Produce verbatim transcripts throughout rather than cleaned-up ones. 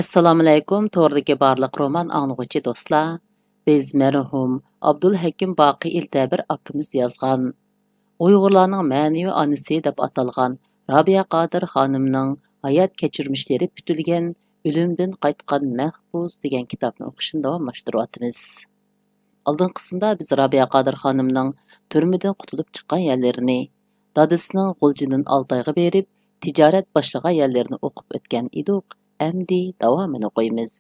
ئەسسالامۇئەلەيكۇم، توردىكى بارلىق رومان ئاڭلىغۇچى دوستلار. بىز مەرھۇم ئابدۇلھەكىم باقى ئىلتەبىر ئاكىمىز يازغان ئۇيغۇرلارنىڭ مەنىۋى ئانىسى دەپ ئاتالغان رابىيە قادىر خانىمنىڭ ھايات كەچۈرمىشلىرى پۈتۈلگەن ئۆلۈمدىن قايتقان مەھبۇس دېگەن كىتابنى ئوقۇشنى داۋاملاشتۇرۇۋاتىمىز. ئالدىنقى قىسىمدا بىز رابىيە قادىر خانىمنىڭ تۈرمىدىن قۇتۇلۇپ چىققان يەرلىرىنى، دادىسىنىڭ غۇلجىدىن ئالتايغا بېرىپ تىجارەت باشلىغان يەرلىرىنى ئوقۇپ ئۆتكەن ئىدۇق. ئەمدى داۋامىنى ئوقۇيمىز.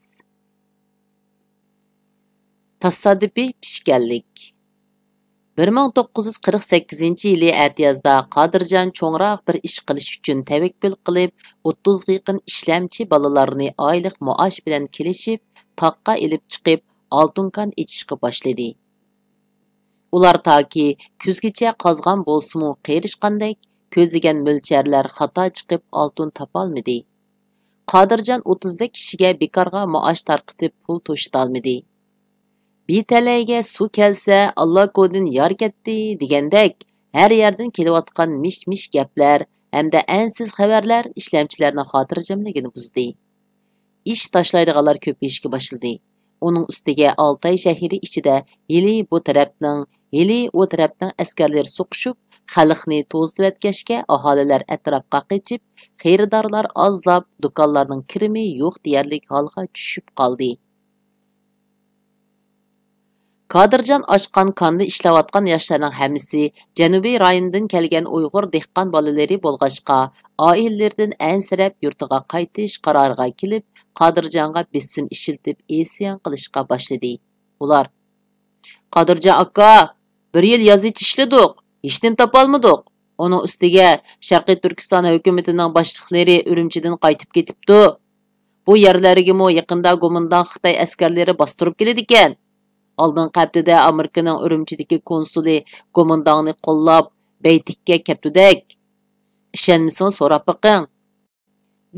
تاسادىپىي پىشكەنلىك. بىر مىڭ توققۇز يۈز قىرىق سەككىزىنچى يىلى ئەتىيازدا قادىرجان چوڭراق بىر ئىش قىلىش ئۈچۈن تەۋەككۈل قىلىپ، ئوتتۇزغا يېقىن ئىشلەمچى بالىلارنى ئايلىق مائاش بىلەن كېلىشىپ، تاغقا ئېلىپ چىقىپ، ئالتۇن كان ئېچىشقا باشلىدى. ئۇلار تاكى كۈزگىچە قازغان بولسىمۇ، قېرىشقاندەك، كۆزلىگەن مۆلچەرلەر خاتا چىقىپ، ئالتۇن تاپالمىدى. قادىرجان ئوتتۇزدەك كىشىگە بىكارغا مائاش تارقىتىپ، پۇل توشۇتالمىدى. «بىر تەلەيگە سۇ كەلسە، ئاللاكودىن يار كەتتى» دېگەندەك، ھەر يەردىن كېلىۋاتقان مىش-مىش گەپلەر ھەمدە ئەنسىز خەۋەرلەر ئىشلەمچىلەرنىڭ خاتىرجەملىكىنى بۇزدى. ئىش تاشلايدىغانلار كۆپىيىشكە باشلىدى. ئۇنىڭ ئۈستىگە ئالتاي شەھىرى ئىچىدە ھېلى بۇ تەرەپنىڭ، ھېلى ئۇ تەرەپنىڭ ئەسكەرلىرى سوقۇشۇپ، خەلقنى توزۇتۇۋەتكەچكە، ئاھالىلەر ئەتراپقا قېچىپ، خېرىدارلار ئازلاپ، دۇكانلارنىڭ كىرىمى يوق دېيەرلىك ھالغا چۈشۈپ قالدى. كادىرجان ئاچقان كاندا ئىشلەۋاتقان ياشلارنىڭ ھەممىسى جەنۇبىي رايوندىن كەلگەن ئۇيغۇر دېھقان بالىلىرى بولغاچقا، ئائىلىلىرىدىن ئەنسىرەپ يۇرتىغا قايتىش قارارىغا كېلىپ، قادىرجانغا بېسىم ئىشلىتىپ ئىسيان قىلىشقا باشلىدى. ئۇلار: «قادىرجان ئاكا، بىر يىل يازىچە ئىشلىدۇق، ھېچنېمە تاپالمىدۇق. ئۇنىڭ ئۈستىگە شەرقىي تۈركىستان ھۆكۈمىتىنىڭ باشلىقلىرى ئۈرۈمچىدىن قايتىپ كېتىپتۇ. بۇ يەرلەرگىمۇ يېقىندا گومىنداڭ خىتاي ئەسكەرلىرى باستۇرۇپ كېلىدىكەن. ئالدىنقى ھەپتىدە ئامېرىكىنىڭ ئۈرۈمچىدىكى كونسۇلى گومىنداڭنى قوللاپ، بەيتىككە كەپتۇدەك. ئىشەنمىسىڭىز سوراپ بېقىڭ.»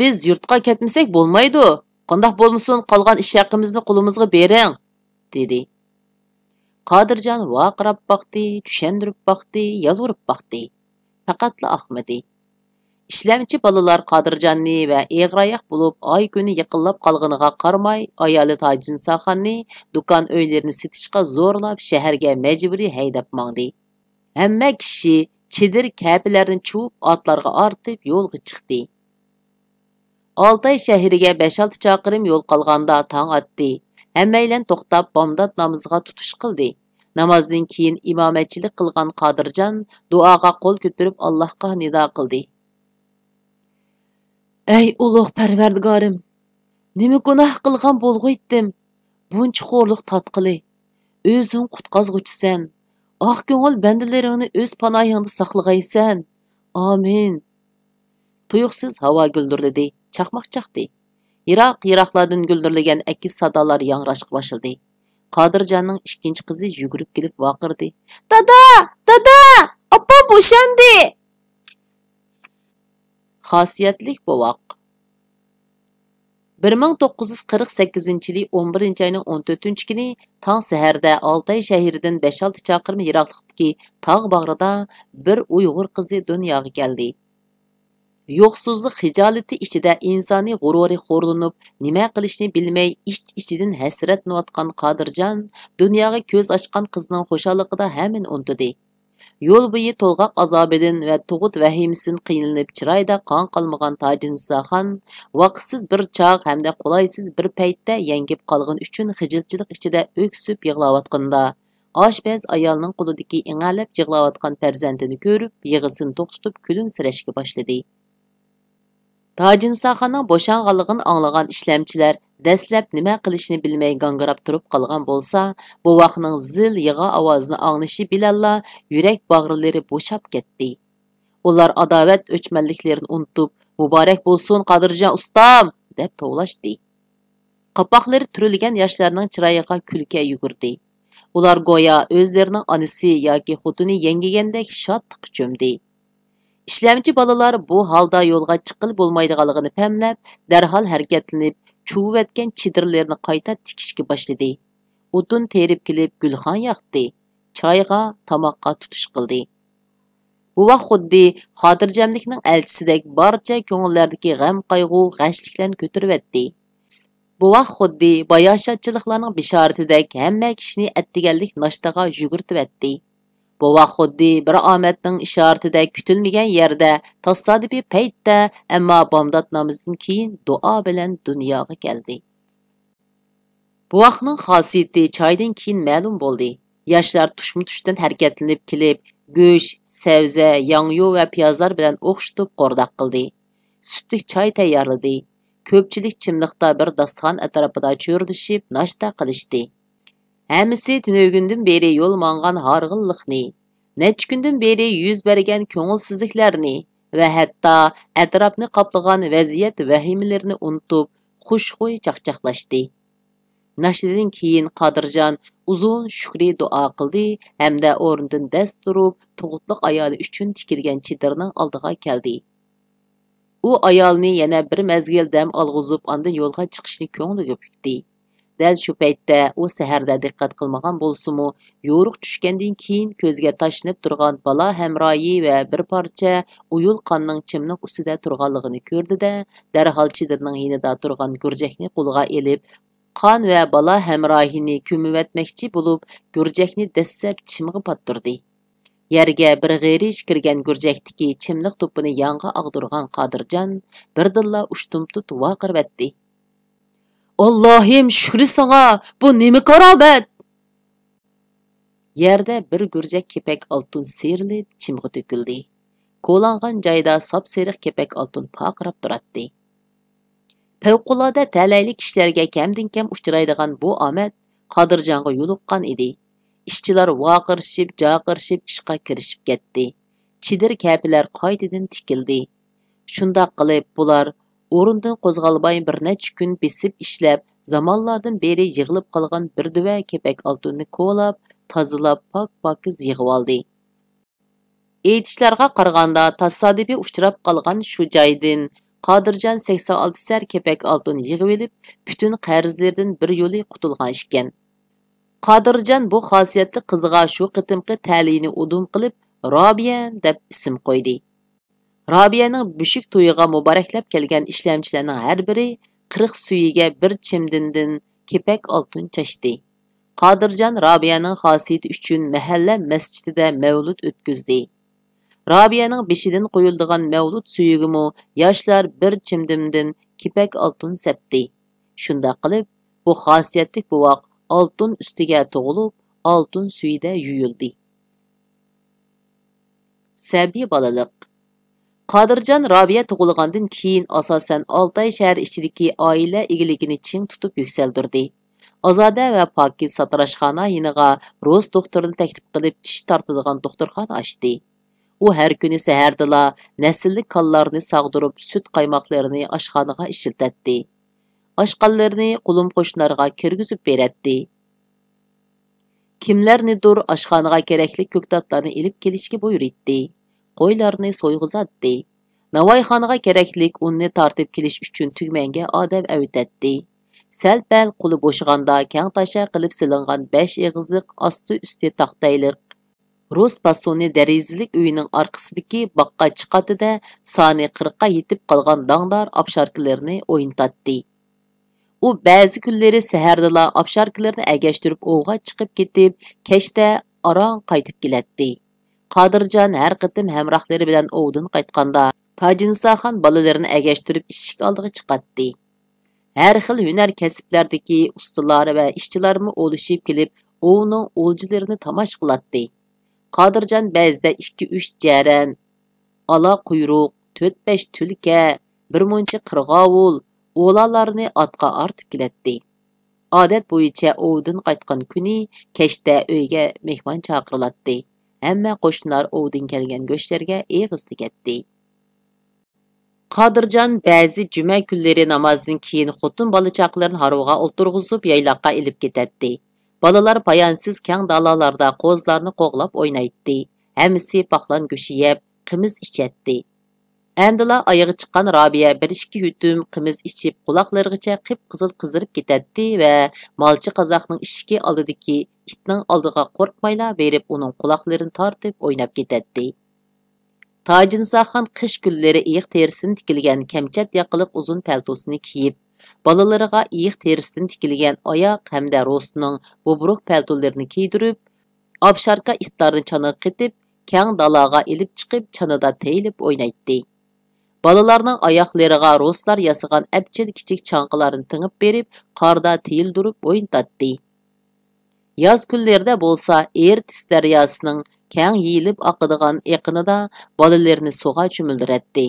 «بىز يۇرتقا كەتمىسەك بولمايدۇ. قانداق بولمىسۇن، قالغان ئىش ھەققىمىزنى قولىمىزغا بېرىڭ» دېدى. قادىرجان ۋارقىراپ باقتى، چۈشەندۈرۈپ باقتى، يالۋۇرۇپ باقتى. پەقەتلا ئاقمىدى. ئىشلەمچى بالىلار قادىرجاننى ۋە ئېغىر ئاياق بولۇپ، ئاي-كۈنى يېقىنلاپ قالغىنىغا قارىماي، ئايالى تاجىنساخاننى دۇكان ئۆيلىرىنى سېتىشقا زورلاپ، شەھەرگە مەجبۇرىي ھەيدەپ ماڭدى. ھەممە كىشى چېدىر كەپىلەرنى چۇۋۇپ، ئاتلارغا ئارتىپ يولغا چىقتى. ئالتاي شەھىرىگە بەش-ئالتە چاقىرىم يول قالغاندا تاڭ ئاتتى. ھەممەيلەن توختاپ، بامدات نامىزىغا تۇتۇش قىلدى. نامازدىن كېيىن ئىمامەتچىلىك قىلغان قادىرجان دۇئاغا قول كۆتۈرۈپ، ئاللاھقا نىدا قىلدى. «ئەي ئۇلۇغ پەرۋەردىگارىم، نېمە گۇناھ قىلغان بولغۇيتتىم، بۇنچە خورلۇق تارتقىلى؟ ئۆزۈڭ قۇتقازغۇچىسەن. ئاق كۆڭۈل بەندىلىرىڭنى ئۆز پاناھىڭدا ساقلىغايسەن. ئامىن.» تۇيۇقسىز ھاۋا گۈلدۈرلىدى، چاقماق چاقتى. يىراق-يىراقلاردىن گۈلدۈرلىگەن ئەكس سادالار ياڭراشقا باشلىدى. قادىرجاننىڭ ئىككىنچى قىزى يۈگۈرۈپ كېلىپ ۋارقىرىدى: «دادا! دادا! ئاپام بوشاندى!» خاسىيەتلىك بوۋاق. بىر مىڭ توققۇز يۈز قىرىق سەككىزىنچى يىلى ئون بىرىنچى ئاينىڭ ئون تۆتىنچى كۈنى تاڭ سەھەردە ئالتاي شەھىرىدىن بەش-ئالتە چاقىرىم يىراقلىقتىكى تاغ باغرىدا بىر ئۇيغۇر قىزى دۇنياغا كەلدى. يوقسۇزلۇق خىجالىتى ئىچىدە ئىنسانىي غۇرۇرى خورلىنىپ، نېمە قىلىشنى بىلمەي ئىچ-ئىچىدىن ھەسرەتلىنىۋاتقان قادىرجان دۇنياغا كۆز ئاچقان قىزنىڭ خۇشاللىقىدا ھەممىنى ئۇنتۇدى. يول بويى تولغاق ئازابىدىن ۋە تۇغۇت ۋەھىمىسىدىن قىينىلىپ، چىرايىدا قان قالمىغان تاجىنساخان ۋاقىتسىز بىر چاغ ھەمدە قولايسىز بىر پەيتتە يەڭگىپ قالغىنى ئۈچۈن خىجىلچىلىق ئىچىدە ئۆكسۈپ يىغلاۋاتقىنىدا، ئاشپەز ئايالنىڭ قولىدىكى ئىڭەلەپ يىغلاۋاتقان پەرزەنتىنى كۆرۈپ، يىغىسىنى توختىتىپ كۈلۈمسىرەشكە باشلىدى. تاجىنساخاننىڭ بوشانغانلىقىنى ئاڭلىغان ئىشلەمچىلەر دەسلەپ نېمە قىلىشنى بىلمەي گاڭگىراپ تۇرۇپ قالغان بولسا، بوۋاقنىڭ زىل يىغا ئاۋازىنى ئاڭلىشى بىلەنلا يۈرەك باغرىلىرى بوشاپ كەتتى. ئۇلار ئاداۋەت ئۆچمەنلىكلىرىنى ئۇنتۇپ، «مۇبارەك بولسۇن، قادىرجان ئۇستام!» دەپ توۋلاشتى. قاپاقلىرى تۈرۈلگەن ياشلارنىڭ چىرايىغا كۈلكە يۈگۈردى. ئۇلار گويا ئۆزلىرىنىڭ ئانىسى ياكى خوتۇنى يەڭگىگەندەك شادلىققا چۆمدى. ئىشلەمچى بالىلار بۇ ھالدا يولغا چىققىلى بولمايدىغانلىقىنى پەملەپ، دەرھال ھەرىكەتلىنىپ، چۇۋۇۋەتكەن چېدىرلىرىنى قايتا تىكىشكە باشلىدى. ئوتۇن تېرىپ كېلىپ، گۈلخان ياقتى. چايغا، تاماققا تۇتۇش قىلدى. بوۋاق خۇددى خاتىرجەملىكنىڭ ئەلچىسىدەك بارچە كۆڭۈللەردىكى غەم-قايغۇ، غەشلىكلەرنى كۆتۈرۈۋەتتى. بوۋاق خۇددى باياشاتچىلىقلارنىڭ بېشارىتىدەك ھەممە كىشىنى ئەتىگەنلىك ناشتىغا يۈگۈرتۈۋەتتى. بوۋاق خۇددى بىر ئامەتنىڭ ئىشارىتىدەك كۈتۈلمىگەن يەردە تاسادىپىي پەيتتە، ئەمما بامدات نامىزىدىن كېيىن دۇئا بىلەن دۇنياغا كەلدى. بوۋاقنىڭ خاسىيىتى چايدىن كېيىن مەلۇم بولدى. ياشلار تۇشمۇتۇشتىن ھەرىكەتلىنىپ كېلىپ، گۆش، سەۋزە، ياڭيۇ ۋە پىيازلار بىلەن ئوخشىتىپ قورداق قىلدى. سۈتلۈك چاي تەييارلىدى. كۆپچىلىك چىملىقتا بىر داستىخان ئەتراپىدا چۆرىدىشىپ ناشتا قىلىشتى. ھەممىسى تۈنۈگۈندىن بېرى يول ماڭغان ھارغىنلىقنى، نەچچە كۈندىن بېرى يۈز بەرگەن كۆڭۈلسىزلىكلەرنى ۋە ھەتتا ئەتراپنى قاپلىغان ۋەزىيەت ۋەھىمىلىرىنى ئۇنتۇپ، خۇشخۇي چاقچاقلاشتى. ناشتىدىن كېيىن قادىرجان ئۇزۇن شۈكرى دۇئا قىلدى ھەمدە ئورنىدىن دەس تۇرۇپ، تۇغۇتلۇق ئايالى ئۈچۈن تىكىلگەن چېدىرنىڭ ئالدىغا كەلدى. ئۇ ئايالنى يەنە بىر مەزگىل دەم ئالغۇزۇپ، ئاندىن يولغا چىقىشنى كۆڭلىگە پۈكتى. دەل شۇ پەيتتە ئۇ سەھەردە دىققەت قىلمىغان بولسىمۇ، يورۇق چۈشكەندىن كېيىن كۆزىگە تاشلىنىپ تۇرغان بالا ھەمراھى ۋە بىر پارچە ئويۇل قاننىڭ چىملىق ئۈستىدە تۇرغانلىقىنى كۆردى-دە، دەرھال چېدىرنىڭ يېنىدا تۇرغان گۈرجەكنى قولىغا ئېلىپ، قان ۋە بالا ھەمراھىنى كۆمۈۋەتمەكچى بولۇپ، گۈرجەكنى دەسسەپ چىمغا پاتتۇردى. يەرگە بىر غېرىچ كىرگەن گۈرجەكتىكى چىملىق توپىنى يانغا ئاغدۇرغان قادىرجان بىردىنلا ئۇشتۇمتۇت ۋارقىرىۋەتتى. «ئاللاھىم، شۈكرى ساڭا! بۇ نېمە كارامەت!» يەردە بىر گۈرجەك كېپەك ئالتۇن سىيرىلىپ چىمغا تۆكۈلدى. كولانغان جايدا ساپسېرىق كېپەك ئالتۇن پارقىراپ تۇراتتى. پەۋقۇلئاددە تەلەيلىك كىشىلەرگە كەمدىن-كەم ئۇچرايدىغان بۇ ئامەت قادىرجانغا يولۇققان ئىدى. ئىشچىلار ۋارقىرىشىپ، جارقىرىشىپ ئىشقا كىرىشىپ كەتتى. چېدىر، كەپىلەر قايتىدىن تىكىلدى. شۇنداق قىلىپ، بۇلار ئورنىدىن قوزغالماي بىر نەچچە كۈن بېسىپ ئىشلەپ، زامانلاردىن بېرى يىغىلىپ قالغان بىر دۆۋە كېپەك ئالتۇننى كولاپ، تازىلاپ، پاك-پاكىز يىغىۋالدى. ئېيتىشلارغا قارىغاندا، تاسادىپىي ئۇچراپ قالغان شۇ جايدىن قادىرجان سەكسەن ئالتە سەر كېپەك ئالتۇن يىغىۋېلىپ، پۈتۈن قەرزلىرىدىن بىر يولى قۇتۇلغان ئىكەن. قادىرجان بۇ خاسىيەتلىك قىزىغا شۇ قېتىمقى تەلىيىنى ئۇدۇم قىلىپ، رابىيە دەپ ئىسىم قويدى. رابىيەنىڭ بۆشۈك تويىغا مۇبارەكلەپ كەلگەن ئىشلەمچىلەرنىڭ ھەر بىرى قىرىق سۈيىگە بىر چىمدىندىن كېپەك ئالتۇن چاچتى. قادىرجان رابىيەنىڭ خاسىيىتى ئۈچۈن مەھەللە مەسچىتىدە مەۋلۇت ئۆتكۈزدى. رابىيەنىڭ بېشىدىن قويۇلىدىغان مەۋلۇت سۈيىگىمۇ ياشلار بىر چىمدىمدىن كېپەك ئالتۇن سەپتى. شۇنداق قىلىپ، بۇ خاسىيەتلىك بوۋاق ئالتۇن ئۈستىگە تۇغۇلۇپ، ئالتۇن سۈيىدە يۇيۇلدى. سەبىي بالىلىق. قادىرجان رابىيە تۇغۇلغاندىن كېيىن، ئاساسەن، ئالتاي شەھەر ئىچىدىكى ئائىلە ئىگىلىكىنى چىڭ تۇتۇپ يۈكسەلدۈردى. ئازادە ۋە پاكىز ساتىراشخانا يېنىغا رۇس دوختۇرىنى تەكلىپ قىلىپ، چىش تارتىدىغان دوختۇرخانا ئاچتى. ئۇ ھەر كۈنى سەھەردىلا نەسىللىك كالىلارنى ساغدۇرۇپ، سۈت قايماقلىرىنى ئاشخانىغا ئىشلىتەتتى. ئاشقانلىرىنى قولۇم-قوشنىلارغا كىرگۈزۈپ بېرەتتى. كىملەرنىدۇر ئاشخانىغا كېرەكلىك كۆكتاتلارنى ئېلىپ كېلىشكە بۇيرۇيتتى. قويلارنى سويغۇزاتتى. ناۋايخانىغا كېرەكلىك ئۇننى تارتىپ كېلىش ئۈچۈن تۈگمەنگە ئادەم ئەۋېتەتتى. سەل-پەل قولى بوشىغاندا، كەڭ تاشا قىلىپ سېلىنغان بەش ئېغىزلىق، ئاستى-ئۈستى تاختايلىق رۇس پاسونى دېرىزىلىك ئۆيىنىڭ ئارقىسىدىكى باغقا چىقاتتى-دە، سانى قىرىققا يېتىپ قالغان داڭدار ئاپشاركىلىرىنى ئوينىتاتتى. ئۇ بەزى كۈنلىرى سەھەردىلا ئاپشاركىلىرىنى ئەگەشتۈرۈپ ئوۋغا چىقىپ كېتىپ، كەچتە ئاران قايتىپ كېلەتتى. قادىرجان ھەر قېتىم ھەمراھلىرى بىلەن ئوۋدىن قايتقاندا، تاجىنساخان بالىلىرىنى ئەگەشتۈرۈپ ئىشىك ئالدىغا چىقاتتى. ھەر خىل ھۈنەر كەسىپلەردىكى ئۇستىلار ۋە ئىشچىلارمۇ ئولىشىپ كېلىپ، ئوۋنىڭ ئولجىلىرىنى تاماشا قىلاتتى. قادىرجان بەزىدە ئىككى-ئۈچ جەرەن، ئالا قۇيرۇق، تۆت-بەش تۈلكە، بىر مۇنچە قىرغاۋۇل، ئۇلارنى ئاتقا ئارتىپ كېلەتتى. ئادەت بويىچە ئوۋدىن قايتقان كۈنى كەچتە ئۆيگە مېھمان چاقىرىلاتتى. ھەممە قوشنىلار ئوۋدىن كەلگەن گۆشلەرگە ئېغىز تېگەتتى. قادىرجان بەزى جۈمە كۈنلىرى نامازدىن كېيىن خوتۇن بالا-چاقىلىرىنى ھارۋىغا ئولتۇرغۇزۇپ، يايلاققا ئېلىپ كېتەتتى. بالىلار پايانسىز كەڭ دالالاردا قوزىلارنى قوغلاپ ئوينايتتى. ھەممىسى پاقلان گۆشى يەپ، قىمىز ئىچەتتى. ئەمدىلا ئايىغى چىققان رابىيە بىر-ئىككى يۇتۇم قىمىز ئىچىپ، قۇلاقلىرىغىچە قىپقىزىل قىزىرىپ كېتەتتى ۋە مالچى قازاقنىڭ ئىشىكى ئالدىدىكى ئىتنىڭ ئالدىغا قورقمايلا بېرىپ، ئۇنىڭ قۇلاقلىرىنى تارتىپ ئويناپ كېتەتتى. تاجىنساخان قىش كۈنلىرى ئېيىق تېرىسىدىن تىكىلگەن كەمچەت ياقىلىق ئۇزۇن پەلتوسىنى كىيىپ، بالىلىرىغا ئېيىق تېرىسىدىن تىكىلگەن ئاياق ھەمدە روسنىڭ بوبرۇك پەلتولىرىنى كىيدۈرۈپ، ئاپشاركا ئىتلارنى چانىغا قېتىپ، كەڭ دالاغا ئېلىپ چىقىپ، چانىدا تېيىلىپ ئوينايتتى. بالىلارنىڭ ئاياقلىرىغا روسلار ياسىغان ئەپچىل كىچىك چاڭقىلارنى تېڭىپ بېرىپ، قاردا تېيىلدۈرۈپ ئوينىتاتتى. ياز كۈنلىرىدە بولسا ئېرتىس دەرياسىنىڭ كەڭ يېيىلىپ ئاقىدىغان ئېقىنىدا بالىلىرىنى سۇغا چۆمۈلدۈرەتتى.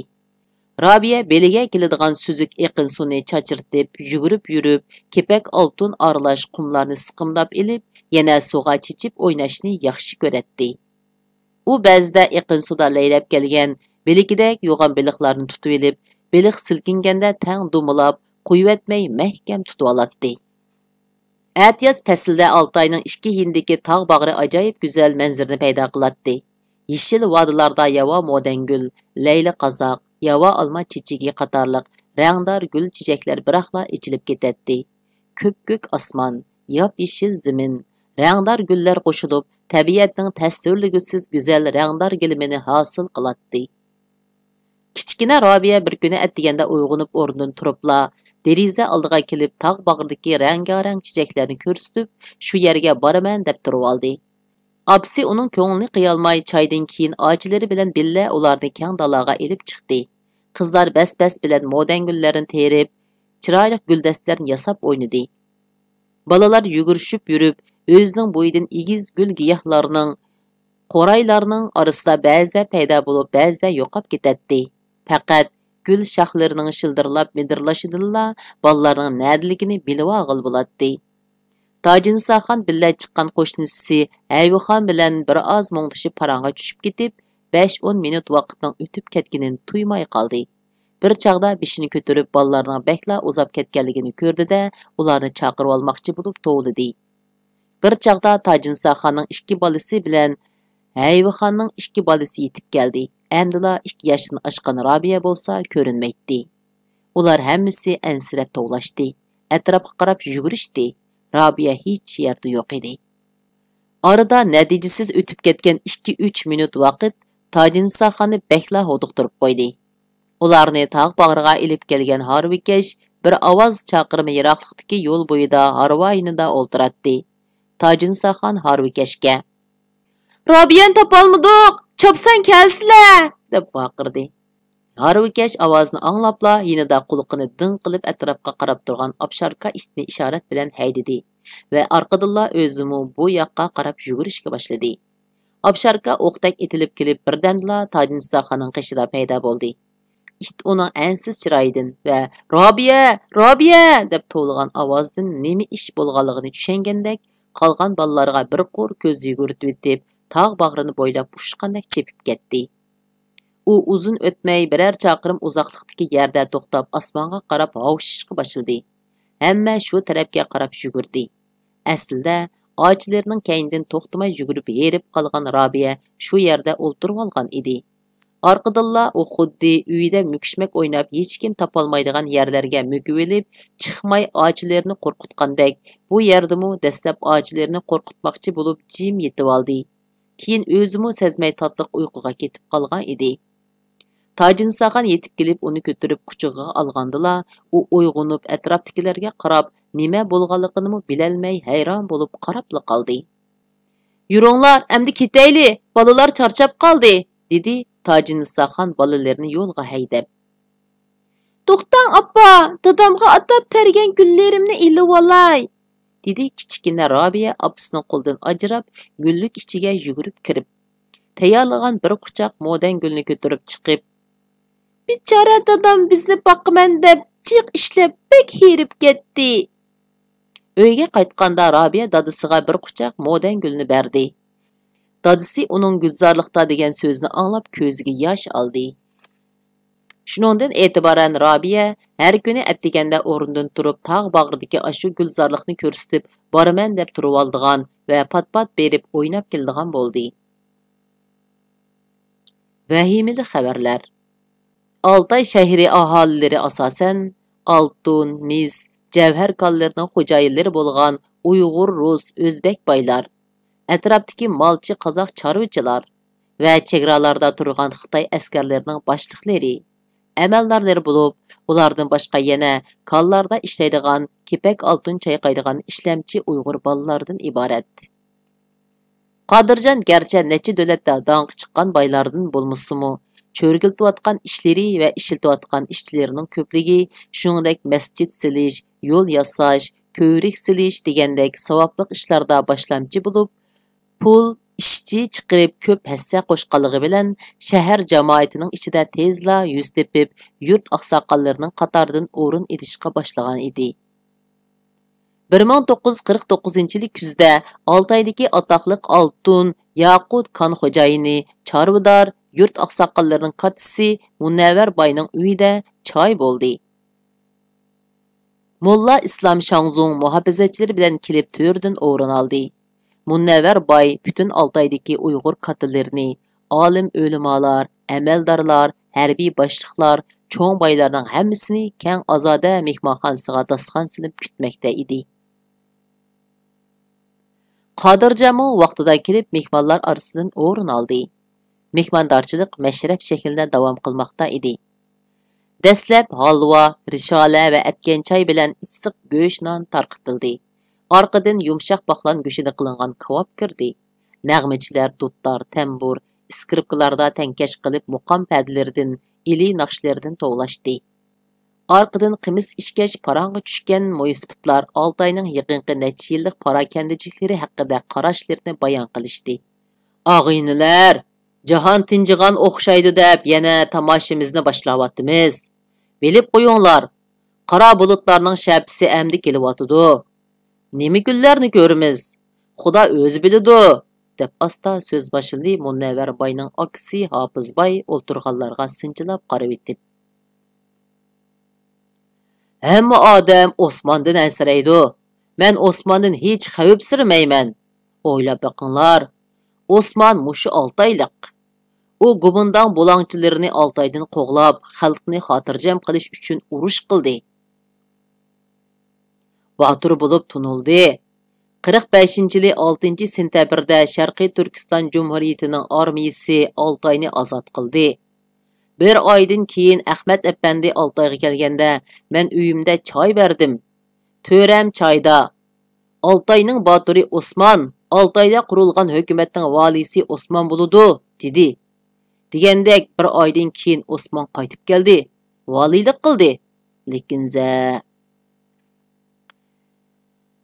رابىيە بېلىگە كېلىدىغان سۈزۈك ئېقىن سۇنى چاچرىتىپ، يۈگۈرۈپ يۈرۈپ، كېپەك ئالتۇن ئارىلاش قۇملارنى سىقىملاپ ئېلىپ، يەنە سۇغا چېچىپ ئويناشنى ياخشى كۆرەتتى. ئۇ بەزىدە ئېقىن سۇدا لەيلەپ كەلگەن بىلىكىدەك يوغان بېلىقلارنى تۇتۇۋېلىپ، بېلىق سىلكىنگەندە تەڭ دومىلاپ، قويۇۋەتمەي مەھكەم تۇتۇۋالاتتى. ئەتىياز پەسلىدە ئالتاينىڭ ئىككى يېنىدىكى تاغ باغرى ئاجايىپ گۈزەل مەنزىرىنى پەيدا قىلاتتى. يېشىل ۋادىلاردا ياۋا مودەنگۈل، لەيلى قازاق، ياۋا ئالما چېچىكى قاتارلىق رەڭدار گۈل چېچەكلەر بىراقلا ئېچىلىپ كېتەتتى. كۆپكۆك ئاسمان، ياپيېشىل زېمىن، رەڭدار گۈللەر قوشۇلۇپ، تەبىئەتنىڭ تەسۋىرلىگۈسىز گۈزەل رەڭدار گىلىمىنى ھاسىل قىلاتتى. كىچىككىنە رابىيە بىر كۈنى ئەتىگەندە ئويغىنىپ ئورنىدىن تۇرۇپلا، دېرىزە ئالدىغا كېلىپ، تاغ باغرىدىكى رەڭگارەڭ چېچەكلەرنى كۆرسىتىپ، شۇ يەرگە بارىمەن دەپ تۇرۇۋالدى. ئاپىسى ئۇنىڭ كۆڭلىنى قىيالماي، چايدىن كېيىن ئاچىلىرى بىلەن بىللە ئۇلارنى كەڭ دالاغا ئېلىپ چىقتى. قىزلار بەس-بەس بىلەن مودەنگۈللەرنى تېرىپ، چىرايلىق گۈلدەستىلەرنى ياساپ ئوينىدى. بالىلار يۈگۈرۈشۈپ يۈرۈپ، ئۆزىنىڭ بويىدىن ئېگىز گۈل-گىياھلارنىڭ، قورايلارنىڭ ئارىسىدا بەزىدە پەيدا بولۇپ، بەزىدە يوقاپ كېتەتتى. پەقەت گۈل شاخلىرىنىڭ شىلدىرلاپ مىدىرلىشىدىنلا بالىلارنىڭ نەدىلىكىنى بىلىۋالغىلى بولاتتى. تاجىنساخان بىللە چىققان قوشنىسى ھەيۋىخان بىلەن بىر ئاز مۇڭدىشىپ پاراڭغا چۈشۈپ كېتىپ، بەش-ئون مىنۇت ۋاقىتنىڭ ئۆتۈپ كەتكىنىنى تۇيماي قالدى. بىر چاغدا بېشىنى كۆتۈرۈپ، بالىلارنىڭ بەكلا ئۇزاپ كەتكەنلىكىنى كۆردى-دە، ئۇلارنى چاقىرىۋالماقچى بولۇپ توۋلىدى. بىر چاغدا تاجىنساخاننىڭ ئىككى بالىسى بىلەن ھەيۋىخاننىڭ ئىككى بالىسى يېتىپ كەلدى. ئەمدىلا ئىككى ياشتىن ئاشقان رابىيە بولسا كۆرۈنمەيتتى. ئۇلار ھەممىسى ئەنسىرەپ توۋلاشتى. ئەتراپقا قاراپ يۈگۈرۈشتى. رابىيە ھېچ يەردە يوق ئىدى. ئارىدا نەتىجىسىز ئۆتۈپ كەتكەن ئىككى-ئۈچ مىنۇت ۋاقىت تاجىنساخاننى بەكلا ھودۇقتۇرۇپ قويدى. ئۇلارنى تاغ باغرىغا ئېلىپ كەلگەن ھارۋىكەش بىر ئاۋاز چاقىرىمى يىراقلىقتىكى يول بويىدا ھارۋا يېنىدا ئولتۇراتتى. تاجىنساخان ھارۋىكەشكە، «رابىيەنى تاپالمىدۇق، چاپسان كەلسىلە!» دەپ ۋارقىرىدى. ھارۋىكەش ئاۋازنى ئاڭلاپلا يېنىدا قۇلىقىنى دىڭ قىلىپ ئەتراپقا قاراپ تۇرغان ئاپشاركا ئىتنى ئىشارەت بىلەن ھەيدىدى ۋە ئارقىدىنلا ئۆزىمۇ بۇ ياققا قاراپ يۈگۈرۈشكە باشلىدى. ئاپشاركا ئوقتەك ئېتىلىپ كېلىپ، بىردەمدىلا تاجىنساخاننىڭ قېشىدا پەيدا بولدى. ئىت ئۇنىڭ ئەنسىز چىرايىدىن ۋە «رابىيە! رابىيە!» دەپ توۋلىغان ئاۋازدىن نېمە ئىش بولغانلىقىنى چۈشەنگەندەك، قالغان بالىلارغا بىر قۇر كۆز يۈگۈرتۈۋېتىپ، تاغ باغرىنى بويلاپ ئۇچقاندەك چېپىپ كەتتى. ئۇ ئۇزۇن ئۆتمەي بىرەر چاقىرىم ئۇزاقلىقتىكى يەردە توختاپ، ئاسمانغا قاراپ ھاۋشىشقا باشلىدى. ھەممە شۇ تەرەپكە قاراپ يۈگۈردى. ئەسلىدە، ئاچىلىرىنىڭ كەينىدىن توختىماي يۈگۈرۈپ ھېرىپ قالغان رابىيە شۇ يەردە ئولتۇرۇۋالغان ئىدى. ئارقىدىنلا ئۇ خۇددى ئۆيدە مۈكۈشمەك ئويناپ، ھېچكىم تاپالمايدىغان يەرلەرگە مۆكۈۋېلىپ، چىقماي ئاچىلىرىنى قورقۇتقاندەك، بۇ يەردىمۇ دەسلەپ ئاچىلىرىنى قورقۇتماقچى بولۇپ جىم يېتىۋالدى. كېيىن ئۆزىمۇ سەزمەي تاتلىق ئۇيقۇغا كېتىپ قالغان ئىدى. تاجىنساخان يېتىپ كېلىپ، ئۇنى كۆتۈرۈپ قۇچىقىغا ئالغاندىلا، ئۇ ئويغىنىپ، ئەتراپتىكىلەرگە قاراپ، نېمە بولغانلىقىنىمۇ بىلەلمەي، ھەيران بولۇپ قاراپلا قالدى. «يۈرۈڭلار، ئەمدى كېتەيلى، بالىلار چارچاپ قالدى»، دېدى تاجىنساخان بالىلىرىنى يولغا ھەيدەپ. «توختاڭ، ئاپا، دادامغا ئاتاپ تەرگەن گۈللىرىمنى ئېلىۋالاي»، دېدى كىچىككىنە رابىيە ئاپىسىنىڭ قولىدىن ئاجراپ، گۈللۈك ئىچىگە يۈگۈرۈپ كىرىپ، تەييارلىغان بىر قۇچاق مودەن گۈلنى كۆتۈرۈپ چىقىپ، «بىچارە دادام بىزنى باقىمەن دەپ جىق ئىشلەپ بەك ھېرىپ كەتتى.» ئۆيگە قايتقاندا رابىيە دادىسىغا بىر قۇچاق مودەن گۈلنى بەردى. دادىسى ئۇنىڭ گۈلزارلىقتا دېگەن سۆزىنى ئاڭلاپ كۆزىگە ياش ئالدى. شۇنىڭدىن ئېتىبارەن رابىيە ھەر كۈنى ئەتىگەندە ئورنىدىن تۇرۇپ، تاغ باغرىدىكى ئاشۇ گۈلزارلىقنى كۆرسىتىپ، بارىمەن دەپ تۇرۇۋالىدىغان ۋە پات-پات بېرىپ ئويناپ كېلىدىغان بولدى. ۋەھىمىلىك خەۋەرلەر. ئالتاي شەھىرى ئاھالىلىرى ئاساسەن ئالتۇن، مىس، جەۋھەر كانلىرىنىڭ خوجايىنلىرى بولغان ئۇيغۇر، رۇس، ئۆزبەك بايلار، ئەتراپتىكى مالچى قازاق چارۋىچىلار ۋە چېگرالاردا تۇرغان خىتاي ئەسكەرلىرىنىڭ باشلىقلىرى، ئەمەلدارلىرى بولۇپ، ئۇلاردىن باشقا يەنە كانلاردا ئىشلەيدىغان، كېپەك ئالتۇن چايقايدىغان ئىشلەمچى ئۇيغۇر بالىلاردىن ئىبارەت. قادىرجان گەرچە نەچچە دۆلەتتە داڭقى چىققان بايلاردىن بولمىسىمۇ، چۆرگىلىتىۋاتقان ئىشلىرى ۋە ئىشلىتىۋاتقان ئىشچىلىرىنىڭ كۆپلۈكى، شۇنىڭدەك مەسچىت سېلىش، يول ياساش، كۆۋرۈك سېلىش دېگەندەك ساۋابلىق ئىشلاردا باشلامچى بولۇپ، پۇل، ئىشچى چىقىرىپ كۆپ ھەسسە قوشقانلىقى بىلەن، شەھەر جامائىتىنىڭ ئىچىدە تېزلا يۈز تېپىپ، يۇرت ئاقساقاللىرىنىڭ قاتارىدىن ئورۇن ئېلىشقا باشلىغان ئىدى. بىر مىڭ توققۇز يۈز قىرىق توققۇزىنچى يىلى كۈزدە ئالتايدىكى ئاتاقلىق ئالتۇن، ياقۇت كان خوجايىنى، چارۋىدار، يۇرت ئاقساقاللىرىنىڭ كاتتىسى مۇنەۋۋەر باينىڭ ئۆيىدە چاي بولدى. موللا ئىسلام شاڭزۇڭ مۇھاپىزەتچىلىرى بىلەن كېلىپ تۆرىدىن ئورۇن ئالدى. مۇنەۋۋەر باي پۈتۈن ئالتايدىكى ئۇيغۇر كاتتىلىرىنى، ئالىم ئۆلىمالار، ئەمەلدارلار، ھەربىي باشلىقلار، چوڭ بايلارنىڭ ھەممىسىنى كەڭ ئازادە مېھمانخانىسىغا داستىخان سېلىپ كۈتمەكتە ئىدى. قادىرجانمۇ ۋاقتىدا كېلىپ مېھمانلار ئارىسىدىن ئورۇن ئالدى. مېھماندارچىلىق مەشرەپ شەكلىدە داۋام قىلماقتا ئىدى. دەسلەپ ھالۋا، رىشالە ۋە ئەتكەن چاي بىلەن ئىسسىق گۆش نان تارقىتىلدى. ئارقىدىن يۇمشاق باقلان گۆشىدە قىلىنغان كاۋاپ كىردى. نەغمىچىلەر دۇتار، تەمبۇر، ئىسكرىپكىلاردا تەڭكەش قىلىپ مۇقام پەدىلىرىدىن، ئىلى ناخشىلىرىدىن توۋلاشتى. ئارقىدىن قىمىز ئىچكەچ پاراڭغا چۈشكەن مويسىپىتلار ئالتاينىڭ يېقىنقى نەچچە يىللىق پاراكەندىچىلىكلىرى ھەققىدە قاراشلىرىنى بايان قىلىشتى. ئاغىنىلەر، جاھان تىنجىغان ئوخشايدۇ دەپ يەنە تاماشىمىزنى باشلاۋاتىمىز. بىلىپ قويۇڭلار، قارا بۇلۇتلارنىڭ شەپىسى ئەمدى كېلىۋاتىدۇ. نېمە كۈنلەرنى كۆرىمىز، خۇدا ئۆزى بىلىدۇ، دەپ ئاستا سۆز باشلىدى مۇنەۋۋەر باينىڭ ئاكىسى ھاپىز باي ئولتۇرغانلارغا سىنچىلاپ قارىۋېتىپ. ھەممە ئادەم ئوسماندىن ئەنسىرەيدۇ. مەن ئوسماندىن ھېچ خەۋپسىرىمەيمەن. ئويلاپ بېقىڭلار، ئوسمان مۇشۇ ئالتايلىق. ئۇ گومىنداڭ بۇلاڭچىلىرىنى ئالتايدىن قوغلاپ، خەلقنى خاتىرجەم قىلىش ئۈچۈن ئۇرۇش قىلدى. باتۇر بولۇپ تونۇلدى. قىرىق بەشىنچى يىلى ئالتىنچى سېنتەبىردە شەرقىي تۈركىستان جۇمھۇرىيىتىنىڭ ئارمىيىسى ئالتاينى ئازاد قىلدى. بىر ئايدىن كېيىن ئەخمەت ئەپەندى ئالتايغا كەلگەندە، مەن ئۆيۈمدە چاي بەردىم. تۆرەم چايدا، «ئالتاينىڭ باتۇرى ئوسمان، ئالتايدا قۇرۇلغان ھۆكۈمەتنىڭ ۋالىيسى ئوسمان بولىدۇ» دېدى. دېگەندەك، بىر ئايدىن كېيىن ئوسمان قايتىپ كەلدى. ۋالىيلىق قىلدى. لېكىن زە.